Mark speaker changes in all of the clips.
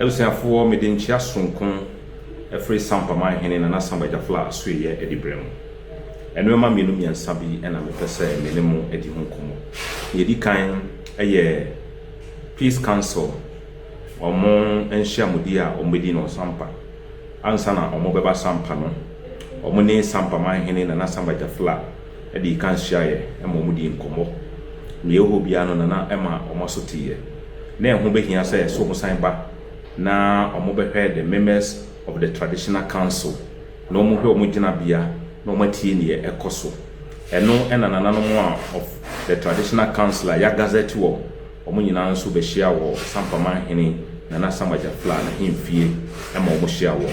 Speaker 1: Abusuafoɔ, mede nkyea soronko firi Sampa Manhene Nana Samba Gyafla asoɛeɛ adi berɛ mu. Nneɛma mmienu mmiɛnsa bi na mepɛ sɛ me ne mo adi ho nkɔmmɔ. Deɛ ɛdi kan yɛ Peace Council, wɔn nhyiamudie a wɔbɛdi no Sampa. Ansa na wɔbɛba Sampa no, wɔn ne Sampa Manhene Nana Samba Gyafla de kan hyiaeɛ ma wɔn di nkɔmmɔ. Nea ɛwɔ hɔ biara no, Nana ma wɔn aso teeɛ. Na ɛho bɛhia sɛ wɔn san ba na wɔbɛhwɛ the members of the traditional council na wɔhwɛ wɔn gyinabea na wɔn atie neɛ ɛkɔ so. Ɛno ɛna nananom a of the traditional council a yɛagazette wɔn, wɔn nyinaa nso bɛhyia wɔ Sampa Manhene Nana Samba Gyafla n'ahemfie ma wɔn hyia wɔ.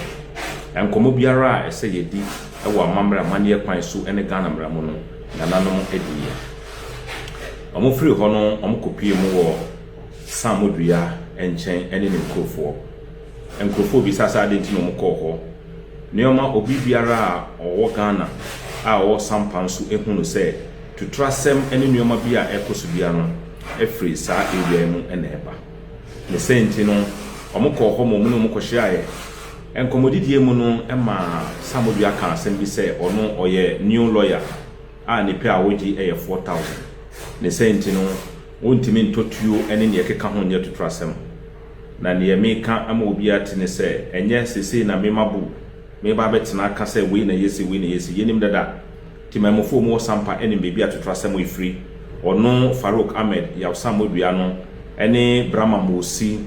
Speaker 1: Nkɔmmɔ biara a ɛsɛ yɛdi wɔ amammerɛ amanneɛ kwan so ne Ghana mmara mu no, nananom adiiɛ. Wɔn firi hɔ no, wɔn kɔpie mu wɔ Samodua nkyɛn ne ne nkurɔfoɔ. Nkurɔfoɔ bisa sɛ ade nti na wɔn kɔɔ hɔ. Nneɛma obi biara a ɔwɔ Ghana a ɔwɔ Sampa nso ehunu sɛ tuturasɛm ne nneɛma bi a ɛkɔ so bia no afiri saa area yi mu na ɛba. Ne sɛ nti no, wɔn kɔɔ hɔ ma wɔn ne wɔn kɔhyiaeɛ. Nkɔmmɔdidie mu no ma Samodua ka asɛm bi sɛ ɔno ɔyɛ new lawyer a ne pɛ a wɔgye yɛ 4,000. Ne sɛ nti no, wɔntumi ntɔ tuo ne nea ɛkeka ho nyɛ tuturasɛm. Na nea meka ama obiara te ne sɛ ɛnyɛ sesei na mema bo meba abɛtena aka sɛ wei na yɛsi, wei na yɛsi. Yɛnim dada. Timamufoɔ mu wɔ Sampa ne baabi a tuturasɛm efiri. Ɔno Farouk Ahmed Yaw Samodua no ne Brahma Mosi,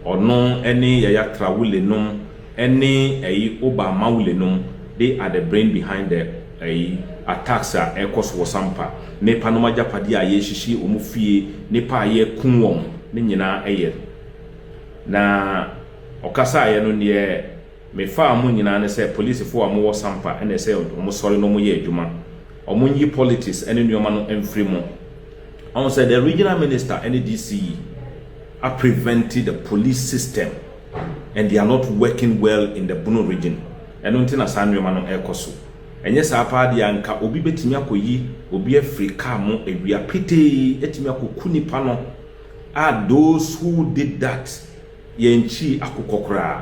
Speaker 1: ɔno ne Yaya Trawule nom ne ɛyi Oba Mawule nom, they are the brain behind the ɛyi attacks a ɛkɔ so wɔ Sampa. Nipa nom agyapadeɛ a yɛhyehyɛ wɔn fie, nipa a yɛku wɔn ne nyinaa ɛyɛ. Na ɔkasaeɛ no, neɛ mefaa mo nyinaa ne sɛ polisifoɔ a wɔwɔ Sampa ɛna ɛsɛ wɔn sɔre na wɔyɛ adwuma. Wɔn nyi politics ne nneɛma no mfiri mu. Ɔn sɛ the regional minister ne DCE are preventing the police system and they are not working well in the Bono Region. Ɛno nti na saa nneɛma no ɛrekɔ so. Ɛnyɛ saa paa deɛ, anka obi bɛtumi akɔyi obi afiri kaa mu awia petee ɛtumi akɔku nipa no a, those who did that, yɛnkyi akokɔ koraa.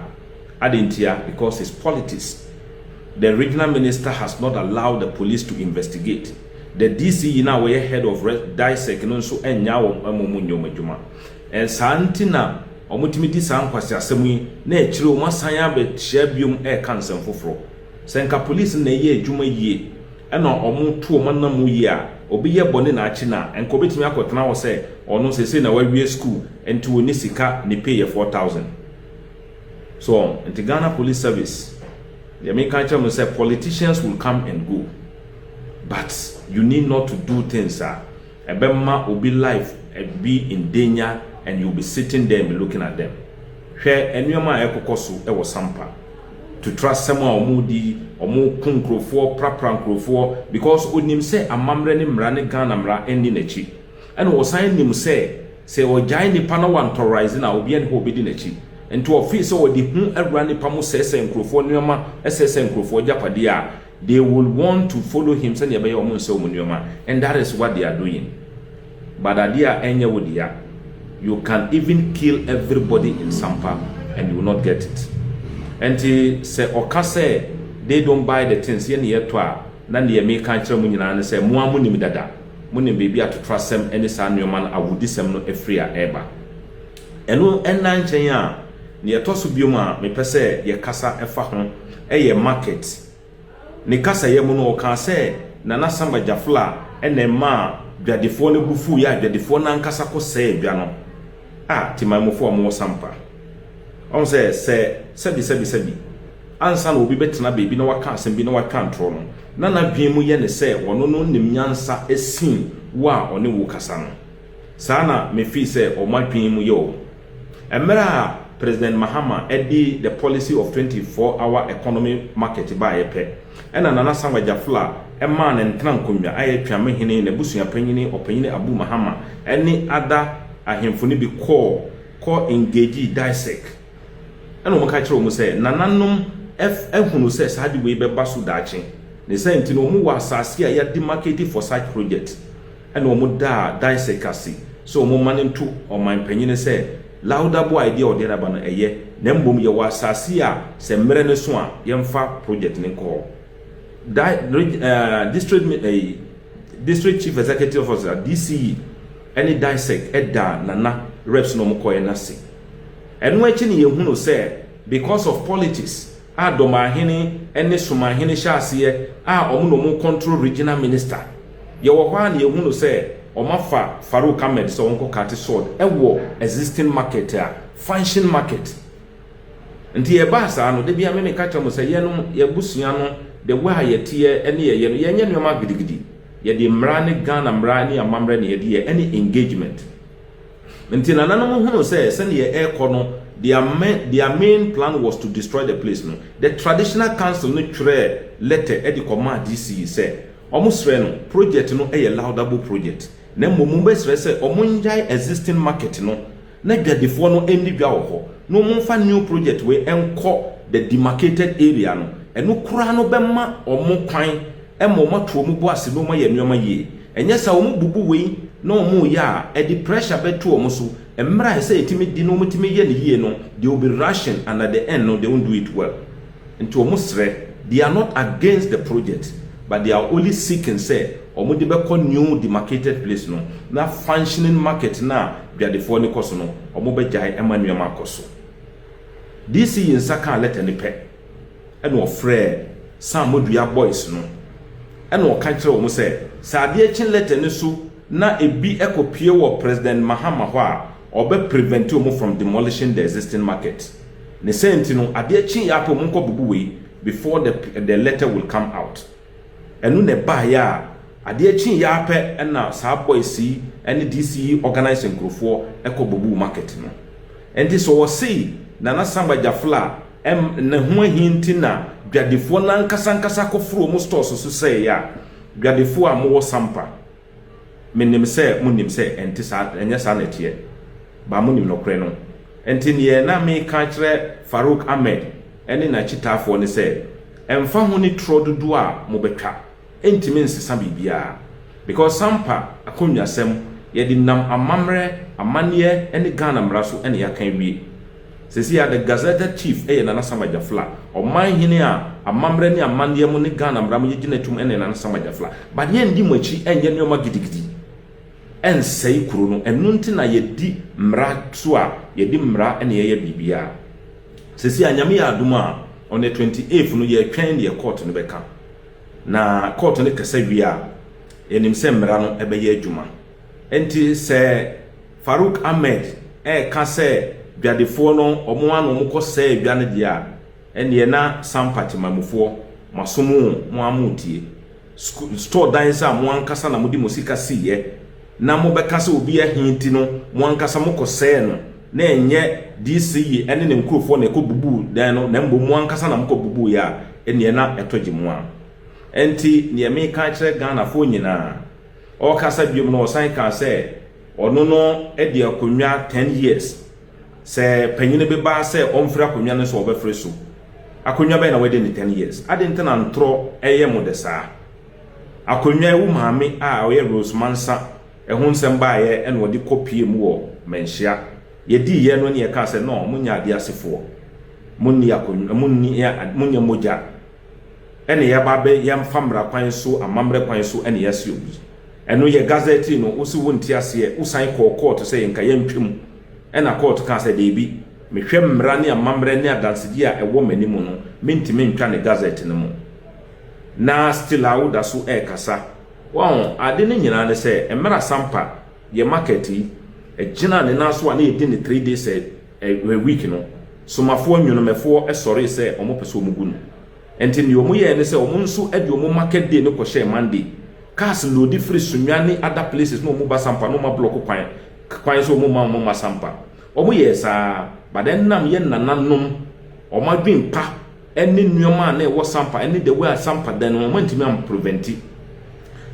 Speaker 1: Ade ntia? Because it's politics. The regional minister has not allowed the police to investigate. The DCE na wɔyɛ head of DISEC no nso nya wɔn ma wɔn nyɛ wɔn adwuma. Ɛsaa nti na wɔtumi di saa nkwasi asɛm yi na akyire wɔn asan abɛhyia biom ɛreka nsɛm foforɔ. Sɛ nka police na ɛyɛ adwuma yie ɛna wɔn to wɔn anam yie a, obi yɛ bɔne na akyi na nka obetumi akɔtena hɔ sɛ ɔno sese na wawie school nti wɔn sika ne pay yɛ 4,000 so. Nti Ghana Police Service, deɛ meka kyerɛ mo sɛ politicians will come and go, but you need not to do things a ɛbɛma obi life be in danger and you will be sitting there and be looking at them. Hwɛ nneɛma a ɛkokɔ so ɛwɔ Sampa, tutura asɛm a wɔn di, wɔn ko nkurɔfoɔ, prapra nkurɔfoɔ, because onim sɛ amammerɛ ne mmara ne Ghana mmara ɛnni n'akyi. Ɛna wɔsan nim sɛ sɛ ɔgyae nipa na wantɔrise na obiara ne hɔ obɛdi n'akyi. Nti ɔfii sɛ ɔde hu awura nipa mu, sɛesɛe nkurɔfoɔ nneɛma, ɛsɛesɛe nkurɔfoɔ agyapadeɛ a, they will want to follow him sɛnea ɛbɛyɛ wɔn nsɛ wɔn nneɛma, and that is what they are doing. But adeɛ a ɛnyɛ wo dea, you can even kill everybody in Sampa and you will not get it. Nti sɛ ɔka sɛ they don't buy the things, yɛ ne yɛtɔ a, na neɛ meka kyerɛ mu nyinaa ne sɛ mo a monim dada, monim baabi atoto asɛm ne saa nneɛma no awudisɛm no afiri a ɛreba. Ɛno ɛna nkyɛn a, neɛ ɛtɔ so biom a mepɛ sɛ yɛkasa ɛfa ho ɛyɛ market. Ne kasayɛ mu no, ɔkaa sɛ Nana Samba Gyafla ɛna ɛma a dwadefoɔ no bu fuu yɛ a dwadefoɔ no ankasa kɔ sɛɛ dwa no a. Timamufoɔ a wɔwɔ Sampa, ɔn sɛ sɛbi sɛbi sɛbi, ansa na obi bɛtena baabi na waka asɛm bi na watwa ntorɔ no, na n'adwene mu yɛ ne sɛ ɔno no nim nyansa esin wo a ɔne wo kasa no. Saa na mefii sɛ ɔmo adwene mu yɛ o. Mmerɛ a President Mahama ɛde the policy of 24 hour economy market baayɛ pɛ, ɛna Nana Samba Gyafla ɛmaa ne ntena nkonnwa a yɛ Tweamehene, n'abusua panyini Ɔpanyini Abu Mahama ɛne ada ahemfo no bi kɔɔ kɔ engage DISEC, ɛna wɔn ka kyerɛ wɔn sɛ nananom ɛhunu sɛ saa de wei bɛba so daakye. Ne sɛ nti no, wɔn wɔ asase a yɛde market for such project, ɛna wɔn daa DISEC ase sɛ wɔn ma ne nto ɔman panyin sɛ Laudable idea a ɔde reba no ɛyɛ, na mmom yɛwɔ asase a sɛ mmerɛ no so a yɛmfa project no nkɔ hɔ. Di, district, district Chief Executive Officer, DCE, ɛne DISEC ɛda Nana reps na wɔn kɔɛ n'ase. Ɛno akyi ne yɛhunu sɛ because of politics a Dɔmaahene ne Somahene hyɛ aseɛ a wɔn na wɔn control regional minister, yɛwɔ hɔ a na yɛhunu sɛ wɔn afa Farouk Ahmed sɛ wɔn kɔ cut sod ɛwɔ existing market a function market. Nti yɛbaa saa no, debi a meme ka kyerɛ mo sɛ yɛnom yɛbusua no, the way a yɛteɛ ne yɛyɛ no, yɛnyɛ nneɛma gidigidi. Yɛde mmara ne Ghana mmara ne amammerɛ ne yɛde yɛ ɛne engagement. Nti nananom hunu sɛ sɛneɛ ɛrekɔ no, their main plan was to destroy the place no, the traditional council no twerɛ letter ɛde kɔmaa DCE sɛ ɔmo srɛ no, project no ɛyɛ laudable project, na mmom mo bɛsrɛ sɛ ɔmo ngyae existing market no na dwadefoɔ no ɛnni dwa wɔ hɔ, na ɔmo mfa new project wei ɛnkɔ the demarcated area no. Ɛno koraa no bɛma ɔmo kwan ɛma ɔmo ato ɔmo bo ase na ɔmo ayɛ nneɛma yie. Ɛnyɛ sɛ ɔmo bubu wei na ɔmo yɛ a, ɛde pressure bɛto ɔmo so. Mmerɛ a ɛsɛ yɛtumi di na ɔmo tumi yɛ ne yie no, they will be rushing and at the end no, they won't do it well. Nti ɔmo srɛ, they are not against the project, but they are only seeking sɛ ɔmo de bɛkɔ new demarcated place no na functioning market na dwadefoɔ ne kɔ so no, ɔmo bɛgyae ɛma nneɛma akɔ so. DCE yi nsa kaa letter ne pɛ, ɛna ɔfrɛ Samodua boys no, ɛna ɔka kyerɛ wɔn sɛ adeɛ kye letter ne so na ebi ɛkɔpie wɔ President Mahama hɔ a, ɔbɛ prevent wɔn from demolishing the existing market. Ne sɛ nti no, adeɛ kye yɛ apɛ, wɔn nkɔ bubu wei before the letter will come out. Ɛno na ɛbaeɛ a adeɛ kye yɛ apɛ, ɛna saa boys yi ɛne DCE organize nkurɔfoɔ ɛkɔ bubu market no. Nti sɛ wɔsei Nana Samba Gyafla ɛm ne ho ahi nti na dwadefoɔ nankasa nkasa kɔforo wɔn stores so sɛɛ a, dwadefoɔ a mowɔ Sampa, menim sɛ monim sɛ ɛnte saa, ɛnyɛ saa na ɛteɛ ba, monim nɔkorɛ no. Nti neɛ na meka kyerɛ Farouk Ahmed ɛne n'akyitaafoɔ ne sɛ ɛmfa ho ne torɔ dodoɔ a mobɛtwa, ɛntumi nsesa biribiara, because Sampa akonnwasɛm, yɛde nam amammerɛ, amanneɛ ne Ghana mmara so ɛne yɛaka wie. Sɛsi a, the gazetted chief ɛyɛ Nana Samba Gyafla. Ɔman hene a amammerɛ ne amanneɛ mu ne Ghana mmara mu yɛgyina tum ɛne Nana Samba Gyafla, but yɛndi mo akyi ɛnyɛ nneɛma gidigidi ɛnsɛe kuro no. Ɛno nti na yɛdi mmara so a yɛde mmara ɛne yɛyɛ biribiara. Sɛsi a, Nyame yɛ adom a, on the 28th no, yɛtwɛn deɛ court no bɛka, na court no kasa wie a, yɛnim sɛ mmara no ɛbɛyɛ adwuma. Nti sɛ Farouk Ahmed ɛɛka sɛ dwadefoɔ no ɔmo ano ɔmo kɔ sɛɛ dwa no deɛ a, ɛneɛ na Sampa temamufoɔ mo mo amo tie store dan sɛ a mo ankasa na mode mo sika siiɛ na mobɛka sɛ obi ahi nti no mo ankasa mokɔ sɛɛ no, na ɛnyɛ DCE ɛne ne nkurɔfoɔ na ɛkɔ bubu dan no, na mmom mo ankasa na mokɔ bubu yɛ a, ɛneɛ na ɛtɔ gye mo a. Ɛnti neɛ meka kyerɛ Ghanafoɔ nyinaa, ɔrekasa biom no, ɔsan kaa sɛ ɔno no de akonnwa 10 years sɛ panyin bi baa sɛ ɔmfiri akonnwa no so, ɔbɛfiri so. Akonnwa bɛyɛ na wɔde ne 10 years ade nti na ntorɔ ɛyɛ mo de saa akonnwa ewu. Maame a ɔyɛ Rose Mansa ɛho nsɛm baayɛ, ɛna ɔde kɔ pie mu wɔ Manhyia. Yɛdii yɛ no ne yɛka sɛ no, mo nyɛ adeɛ asefoɔ, mo nni akonnwa, mo nni, mo nyɛ mogya, ɛna yɛba bɛ yɛmfa mmara kwan so, amammerɛ kwan so ɛna yɛasi obi. Ɛno yɛ gazette no, wosi wo nte aseɛ, wosan kɔɔ court sɛ yɛnka yɛntwam, ɛna court kaa sɛ deebi, mehwɛ mmara ne amammerɛ ne adansedie a ɛwɔ m'anim no, mentumi ntwa ne gazette no mu. Na still a woda so ɛrekasa wɔn ade no nyinaa ne sɛ mmerɛ Sampa yɛ market yi ɛgyina ne nan so a na yɛdi ne 3 days a week no, somafoɔ nnwonomɛfoɔ ɛsɔre sɛ wɔn pɛ sɛ wɔn gu no. Nti nea wɔn yɛɛ ne sɛ wɔn nso de wɔn market day no kɔhyɛɛ Monday. Cars load firi Sunyani ne other places na wɔn ba Sampa na wɔn ablock kwan sɛ wɔn ma wɔn ma Sampa. Wɔn yɛɛ saa, but ɛnam yɛ nananom wɔn adwene pa ɛne nneɛma a na ɛwɔ Sampa ɛne the way a Sampa dan no, wɔn ntumi amprevent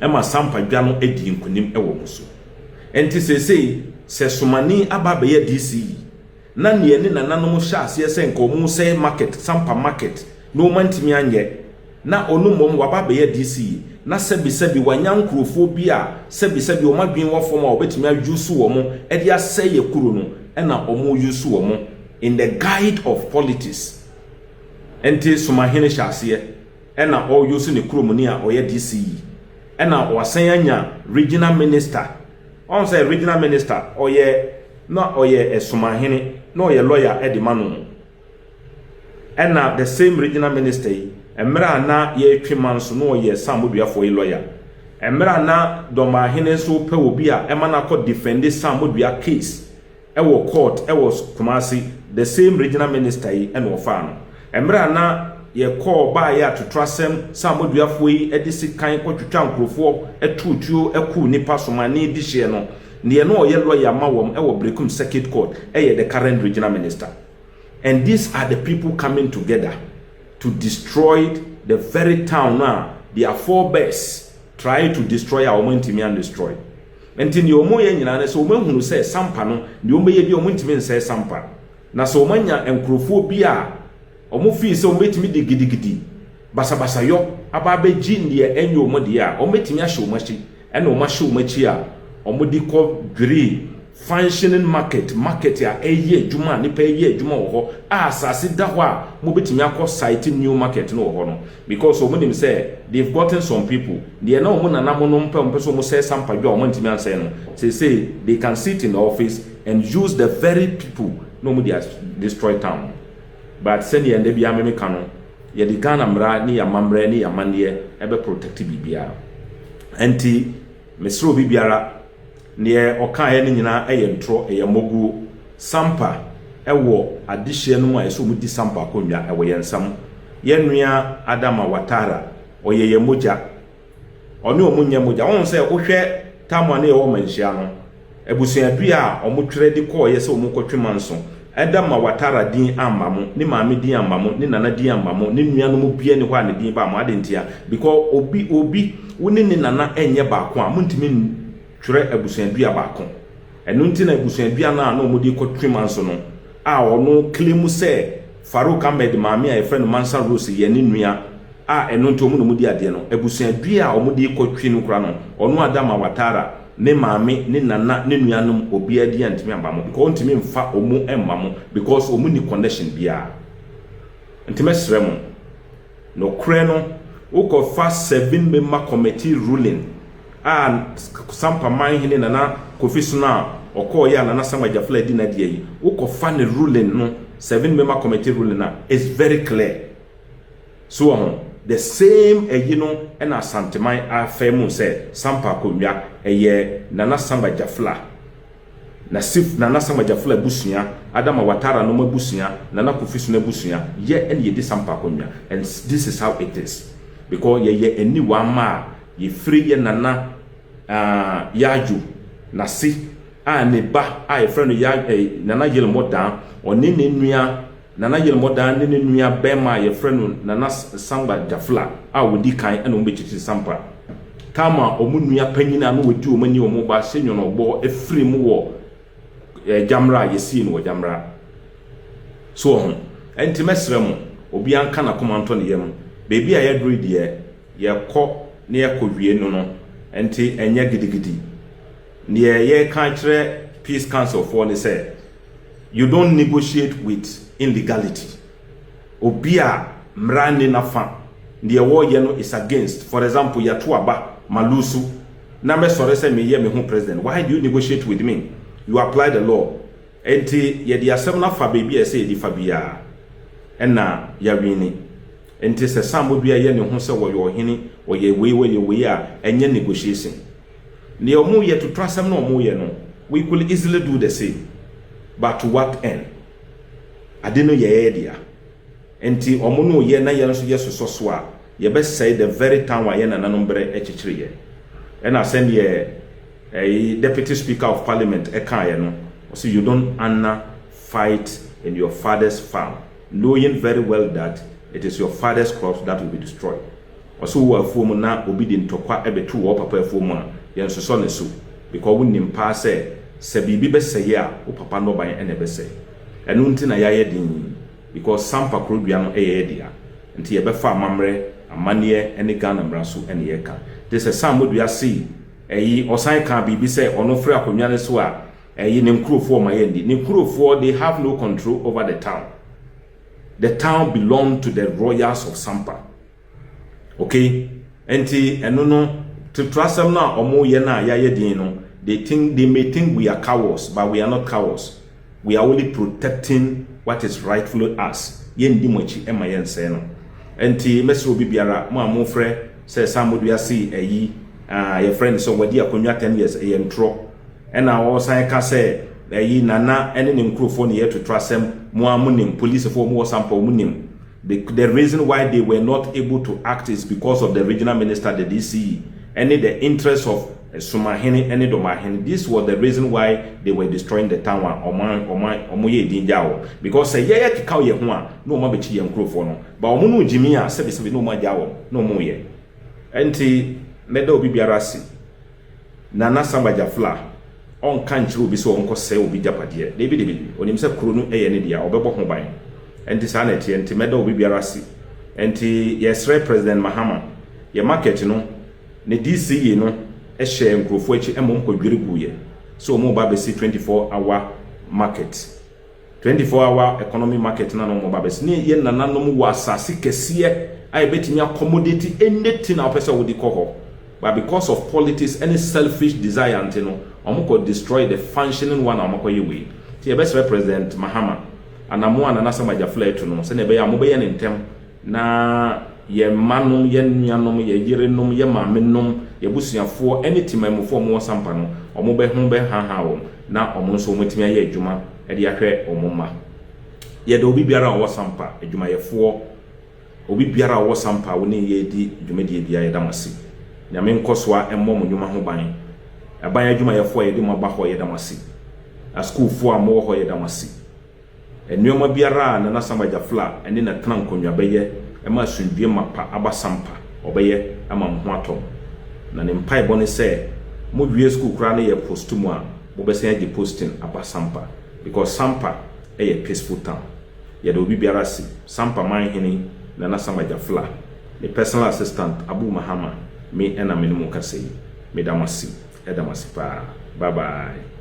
Speaker 1: ɛma Sampa dwa no adi nkunim ɛwɔ wɔn so. Nti seesei sɛ somani aba abɛyɛ DCE na neɛ ne nananom hyɛ aseɛ sɛ nka wɔn sɛ market, Sampa market, na wɔn ntumi anyɛ, na ɔno mmom waba abɛyɛ DCE na sɛbisɛbi wanya nkurɔfoɔ bi a sɛbisɛbi wɔn adwene wɔ fam a wɔbɛtumi adwu so wɔn de asɛe yɛ kuro no, Ɛna wɔn use wɔn in the guide of politics. Nti Somahene hyɛ aseɛ ɛna ɔuse ne kurom ni a ɔyɛ DCE, ɛna wasan anya regional minister. Ɔn sɛ regional minister ɔyɛ na ɔyɛ ɛsomahene na ɔyɛ lawyer ɛde ma no. Ɛna the same regional minister yi, mmerɛ a na yɛretwe ma nso na ɔyɛ Samoduafoɔ yi lawyer. Mmerɛ a na Dɔmahene nso pɛ obi a ɛma no akɔ defend Samodua case ɛwɔ court ɛwɔ Kumasi, the same regional minister yi ɛna ɔfaa no. Mmerɛ a na yɛkɔɔ baayɛ atoto asɛm, Samoduafoɔ yi de sikan kɔtwitwa nkurɔfoɔ, ɛtu tuo, ɛku nipa somane di hyeɛ no, neɛ na ɔyɛ lawyer ma wɔm ɛwɔ Brekum Circuit Court ɛyɛ the current regional minister. And these are the people coming together to destroy the very town a their forebears try to destroy a wɔn ntumi an destroy. Nti nea wɔn yɛ nyinaa no sɛ wɔn ahunu sɛ Sampa no, deɛ wɔn bɛyɛ bi, wɔn ntumi nsɛe Sampa. Na sɛ wɔn anya nkurɔfoɔ bi a wɔn fii sɛ wɔn bɛtumi de gidigidi basabasayɔ aba abɛgye deɛ ɛnyɛ wɔn deɛ a, wɔn bɛtumi ahyɛ wɔn akyi. Ɛna wɔn ahyɛ wɔn akyi a wɔn de kɔ dwiri functioning market, market a ɛyɛ adwuma a nipa ɛyɛ adwuma wɔ hɔ a, asase da hɔ a mo bɛtumi akɔ site new market no wɔ hɔ no, because wɔn nim sɛ they've gotten some people deɛ na wɔn nanam no mpɛ wɔn pɛ sɛ wɔn sɛ Sampadwa a wɔn ntumi ansɛn no. Say they can sit in the office and use the very people na wɔn de destroy town. But sɛdeɛ ɛnda bi ameme ka no, yɛde Ghana mmara ne yɛ amammerɛ ne yɛ amanneɛ ɛbɛ protect biribiara. Nti mesrɛ obi biara, neɛ ɔkaeɛ no nyinaa ɛyɛ ntorɔ, ɛyɛ mmɔguo. Sampa ɛwɔ adehyeɛ no mu a ɛsɛ wɔn di Sampa akonnwa ɛwɔ yɛn nsam. Yɛn nua Adama Watara ɔyɛ yɛn mogya, ɔne wɔn nyɛ mogya. Wɔn sɛ wohwɛ tam a ne yɛwɔ Manhyia no, abusuadua a wɔn twerɛ de kɔɔyɛ sɛ wɔn kɔtwe manso, Adama Watara din amma mo, ne maame din amma mo, ne nana din amma mo, ne nuanom bia ne hɔ a ne din ba mo ade ntia, because obi wo ne ne nana ɛnyɛ baako a, montumi twerɛ abusuadua baako. Ɛno nti na abusuadua no a na wɔde kɔtwe manso no a, ɔno claim sɛ Farouk Ahmed maame a yɛfrɛ no Mansa Rose yɛ ne nua a, ɛno nti wɔn na wɔdi adeɛ no. Abusuadua a wɔde kɔtwe no kora no, ɔno Adama Watara ne maame, ne nana, ne nuanom, obiara di antumi aba mo, because ɔntumi mfa wɔn mma mo, because wɔn ni connection biara. Nti mɛsrɛ mo, nokorɛ no, wokɔfa seven member committee ruling a Sampa Manhene Nana Kofi so no a ɔkɔɔyɛ a Nana Sama Gyafla di n'adeɛ yi, wokɔfa ne ruling no, seven member committee ruling a, is very clear. So wɔ ho the same ɛyi no, ɛna Asanteman afɛ mu sɛ Sampa akonnwa ɛyɛ Nana Sama Gyafla na sif Nana Sama Gyafla abusua, Adama Watara nom abusua, Nana Kofi so no abusua yɛ ɛna yɛdi Sampa akonnwa. And this is how it is, because yɛyɛ aniwa ma a yɛfiri yɛ nana Yaadwo n'ase a, ne ba a yɛfrɛ no ya Nana Yelemɔdan, ɔne ne nua Nana Yelemɔdan ne ne nua bɛrima a yɛfrɛ no Nana Sangba Jafla a wɔdi kan ɛna wɔn bɛkyikyiri Sampa. Tama wɔn nua panyin a na wɔdi wɔn ani, wɔn ba hyɛ nwɔnɔbɔ efiri mu wɔ Gyamra a yɛsii no wɔ Gyamra so wɔ ho. Ɛnti mɛsrɛ mo, obiara nka n'akoma ntɔ ne yam. Beebi a yɛduru deɛ, yɛkɔ na yɛkɔ wie no, nti ɛnyɛ gidigidi. Neɛ yɛka kyerɛ Peace Council foɔ ne sɛ you don't negotiate with illegality. Obi a mmara ne nafa, deɛ wɔreyɛ no is against. For example, yɛato aba malusu na mɛsɔre sɛ meyɛ me ho president, why do you negotiate with me? You apply the law. Nti yɛde asɛm no afa baabi a ɛsɛ yɛde fa biara ɛna yɛawini. Nti sɛ Samodua yɛ ne ho sɛ wɔyɛ ɔhene, wɔyɛ wei, wɔyɛ wei a, ɛnyɛ negotiation. Deɛ ɔmo yɛ toto asɛm na ɔmo yɛ no, we could easily do the same, but to what end? Ade no yɛ yɛ dea. Nti ɔmo no yɛ na yɛn nso yɛ sosɔ so a, yɛbɛsɛe the very town a yɛn nananom brɛ akyekyere yɛ. Ɛna sɛdeɛ ɛyi Deputy Speaker of Parliament ɛkaeɛ no, ɔsɛ you don't honour fight in your father's farm, knowing very well that it is your father's crops that will be destroyed. Ɔsɛ wowɔ afuo mu na obi de ntɔkwa ɛbɛtu wɔ papa afuo mu a, yɛnsosɔ ne so, because wonim paa sɛ biribi bɛsɛe a, wo papa nnɔban ɛna ɛbɛsɛe. Ɛno nti na yɛayɛ den, because Sampa kurodua no ɛyɛ yɛ dea. Nti yɛbɛfa amammerɛ, amanneɛ ne Ghana mmara so ɛne yɛka. Nti sɛ Samodua sei ɛyi, ɔsan ka biribi sɛ ɔno firi akonnwa no so a, Ɛyi ne nkurɔfoɔ ma yɛn di ne nkurɔfoɔ. They have no control over the town. The town belong to the royals of Sampa, okay? Nti ɛno no tutu asɛm no a wɔn yɛ no a yɛayɛ din no, they may think we are cowards, but we are not cowards. We are only protecting what is rightfully us. Yɛn di mo akyi ɛma yɛn nsɛn no. Nti mɛsrɛ obi biara mo a mofrɛ sɛ Samodua si ɛyi yɛfrɛ no sɛ wɔadi akonnwa 10 years, ɛyɛ ntorɔ. Ɛna wɔsan ka sɛ ɛyi Nana ɛne ne nkurɔfoɔ ne yɛtoto asɛm. Mo a mo nim polisifoɔ mo wɔ Sampa, mo nim the reason why they were not able to act is because of the regional minister, the DCE, ɛne the interest of Sumahene ɛne Dɔmahene. This was the reason why they were destroying the town a ɔmo yɛ edin gya wɔ, because sɛ yɛyɛ keka yɛ ho a, na ɔmo abɛkyi yɛn nkurɔfoɔ no ba ɔmo no gyimi a sɛbisɛbi na ɔmo agya wɔ na ɔmo yɛ. Ɛnti mɛda obi biara ase. Nana Samba Gyafla ɔnka nkyerɛ obi sɛ ɔnkɔ sɛe obi gyapadeɛ. Debi debi, onim sɛ kuro no yɛ ne deɛ, ɔbɛbɔ ho ban. Ɛnti saa na ɛteɛ. Nti mɛda obi biara ase. Nti yɛsrɛ President Mahama, yɛ market no ne DCE no hyɛ nkurɔfoɔ akyi ma ɔmkɔdwiri guiɛ sɛ ɔmo ba bɛsi 24 hour market, 24 hour economy market na ɔmo ba bɛsi ne yɛ nananom wɔ asase kɛseɛ a yɛbɛtumi accommodate anything a wɔpɛ sɛ wɔde kɔ hɔ, but because of politics and selfish desire nti no, ɔmo kɔ destroy the functioning one a ɔmo kɔ yɛ wei. Nti yɛbɛsrɛ President Mahama, anamo a Nana Samba Gyafla etu no, sɛnea ɛbɛyɛ a mobɛyɛ ne ntɛm na yɛn mma nom, yɛn nuanom, yɛn yerenom, yɛn maame nom, yɛn busuafoɔ ɛne temamufoɔ a wɔwɔ Sampa no, wɔn bɛ ho bɛhaha wɔn na wɔn nso wɔatumi ayɛ adwuma de ahwɛ wɔn mma. Yɛda obi biara a ɔwɔ Sampa, adwumayɛfoɔ, obi biara a ɔwɔ Sampa a wɔne yɛ di dwumadie biara, yɛda mo ase. Nyame nkɔ so a ɛmmɔ mo nnwuma ho ban. Aban adwumayɛfoɔ a yɛde mo aba hɔ, yɛda mo ase. Asukuufoɔ a mowɔ hɔ, yɛda mo ase. Nneɛma biara a Nana Samba Gyafla ne natena nkonnwa bɛyɛ ma asomdwie mapa aba Sampa, ɔbɛyɛ ama mo ho atɔ. Na ne mpaebɔ ne sɛ mowie sukuu koraa no yɛ post mu a, mobɛsan agye posting aba Sampa, because Sampa yɛ peaceful town. Yɛde obi biara ase. Sampa manhene Nana Samba Gyafla, ne personal assistant Abu Mahama, me ɛna me ne mo kasa yi, meda mo ase, ɛda mo ase paa. Bye bye.